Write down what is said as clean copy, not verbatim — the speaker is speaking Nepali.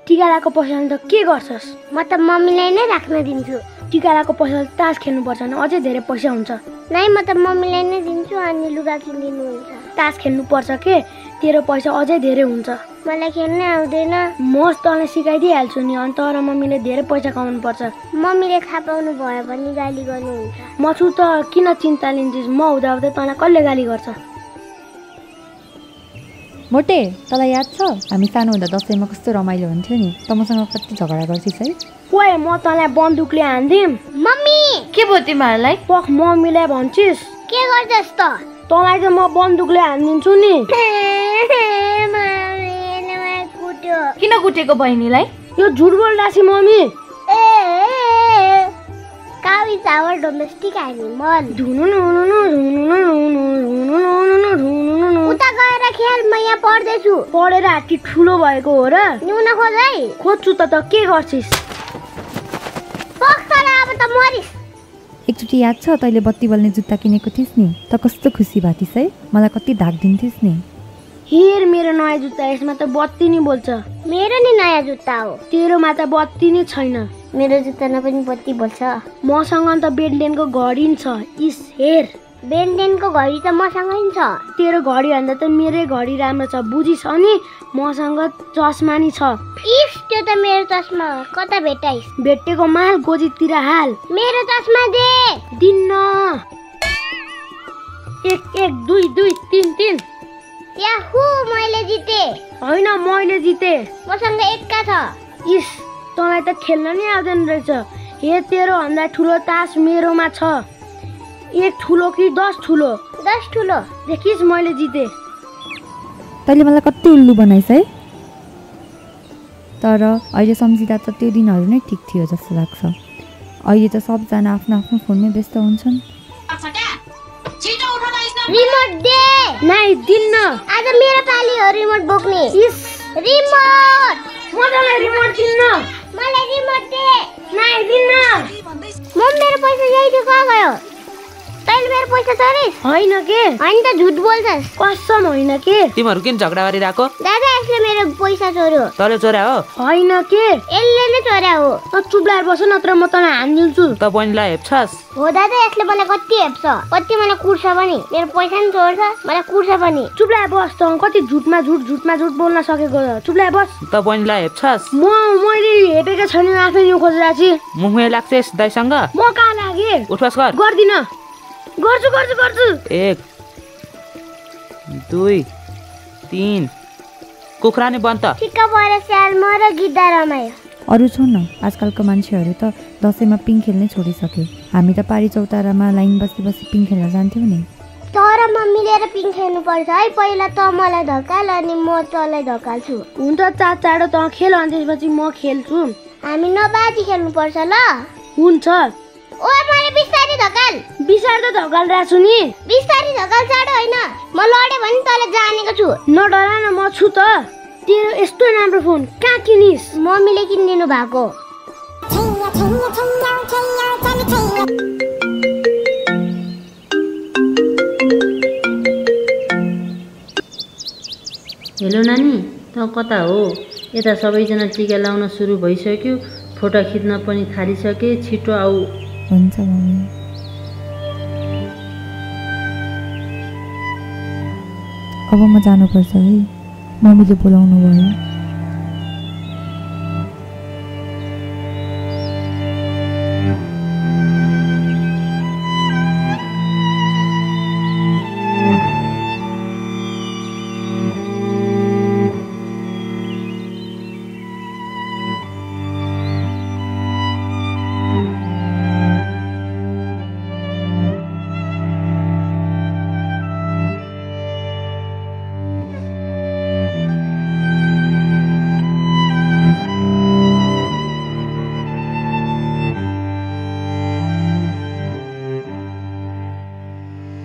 टिका लगाएको पैसाले त के गर्छस्? म त मम्मीलाई नै राख्न दिन्छु। टिका लगाएको पैसाले तास खेल्नुपर्छ भने अझै धेरै पैसा हुन्छ। नै म त मम्मीलाई नै दिन्छु अनि लुगा किनिदिनु हुन्छ। तास खेल्नुपर्छ के, तेरो पैसा अझै धेरै हुन्छ। मलाई खेल्नै आउँदैन। म तँलाई सिकाइदिइहाल्छु नि, अनि तर मम्मीले धेरै पैसा कमाउनु पर्छ। मम्मीले थाहा पाउनु भयो भने गाली गर्नुहुन्छ। म छु त किन चिन्ता लिन्छस्? म हुँदा तँलाई कसले गाली गर्छ? मोटे, तँलाई याद छ हामी सानो हुँदा दसैँमा कस्तो रमाइलो हुन्थ्यो नि? त मसँग कति झगडा गर्छिस् है? ओए म तँलाई बन्दुकले हान्दिम। मम्मी के भयो तिमीहरूलाई? पख मम्मीलाई भन्छिस्? के गर्छस् त? तँलाई त म बन्दुकले हान्दिन्छु नि। किन कुटेको बहिनीलाई? यो झुट बोल्दासी मम्मी। कावी चावल डोमेस्टिक एनिमल। उता गएर खेल, म यहाँ पढ्दैछु। पढेर हात्ती ठुलो भएको हो र? नुन खोज है। खोज्छु त के गर्छिस्? अब त मरिस। एकचोटि याद छ तैँले बत्ती बल्ने जुत्ता किनेको थिइस् नि? त कस्तो खुसी भएथिस् है? मलाई कति धाक दिन्थिस् नि। हेर मेरो नयाँ जुत्ता, यसमा त बत्ती नि बोल्छ। मेरो नि नयाँ जुत्ता हो। तेरोमा त बत्ती नि छैन। मेरो जुत्तामा पनि बत्ती बोल्छ। मसँग त बेडलेनको घडी नि छ। इस हेर, बेनडेनको घडी त मसँग नि छ। तेरो घडी भन्दा त मेरै घडी राम्रो छ, बुझिस्? अनि मसँग चस्मा नि छ। इस त्यो त मेरो चस्मा हो। कता भेटाइस्? भेटेको माल गोजीतिर हाल। मेरो चस्मा दे। दिन्न। 1 1 2 2 3 3। याहु, मैले जिते। होइन मैले जिते। मसँग एक्का छ। इस तँलाई त खेल्न नि आउँदैन रहेछ। हे तेरो भन्दा ठुलो तास मेरोमा छ। 1 ठुलो कि 10 ठुलो? 10 ठुलो। देखिस् मैले जिते। तैँले मलाई कति उल्लु बनाइस् है? तर अहिले सम्झिँदा त त्यो दिनहरू नै ठिक थियो जस्तो लाग्छ। अहिले त सबजना आफ्नो आफ्नो फोनमै व्यस्त हुन्छन्। Remote they. नाइ दिन्न। आज मेरो पाली हो रिमोट बोक्ने। इस रिमोट। मलाई रिमोट दिन्न। मलाई रिमोट दे। नाइ दिन्न। मेरो पैसा यही थियो, कहाँ गयो? तैँले मेरो पैसा चोरिस्? होइन के? होइन त झुट बोल्छस्। कसम होइन के? तिमीहरू किन झगडा गरिरहेको? दादा यसले मेरो पैसा चोर्यो। तँले चोर्या हो? होइन के? यसले नै चोर्या हो। त चुप लाएर बस, नत्र म तँलाई हानिदिन्छु। त बहिनीलाई हेप्छस्? हो दादा, यसले मलाई कति हेप्छ, कति मलाई कुट्छ पनि। मेरो पैसा नि चोर्छ, मलाई कुट्छ पनि। चुप लाएर बस, त कति झुटमा झुट बोल्न सकेको छ। चुप लाएर बस। त बहिनीलाई हेप्छस्? मैले हेपेको छैन, आफै न्यु खोजिरहेको छु। मुखमै लाग्छस् दाइसँग? म कहाँ लागे? उठ्वास गर। गर्दिन। गर्छु। 1 2 3। कुखुरा नि बन्द। ठिक्क परेर स्याल म र गिद्दा रमायो। अरू छ न, आजकलको मान्छेहरू त दसैँमा पिङ खेल्नै छोडिसके। हामी त पारी चौतारामा लाइन बसी पिङ खेल्न जान्थ्यौँ नि। तर मम्मी लिएर पिङ खेल्नु पर्छ है। पहिला त मलाई धकाल अनि म तँलाई धकाल्छु। हुन्छ, चाँडो त खेल, अनि त्यसपछि म खेल्छु। हामी नबाजी खेल्नु पर्छ ल? हुन्छ। ओए मैले बिस्तारी धकाल। बिस्तारै त धकाल राख्छु नि। बिस्तारी धकाल, चाँडो होइन। म लडे भने तँलाई जानेको छु। नडरा न, म छु त। तेरो यस्तो राम्रो फोन कहाँ किनिस्? मम्मीले किनिदिनु भएको। हेलो नानी, त कता हो? यता सबैजना टिका लाउन सुरु भइसक्यो, फोटो खिच्न पनि थालिसके। छिटो आऊ। हुन्छ मम्मी। अब म जानुपर्छ है, मम्मीले बोलाउनु भयो।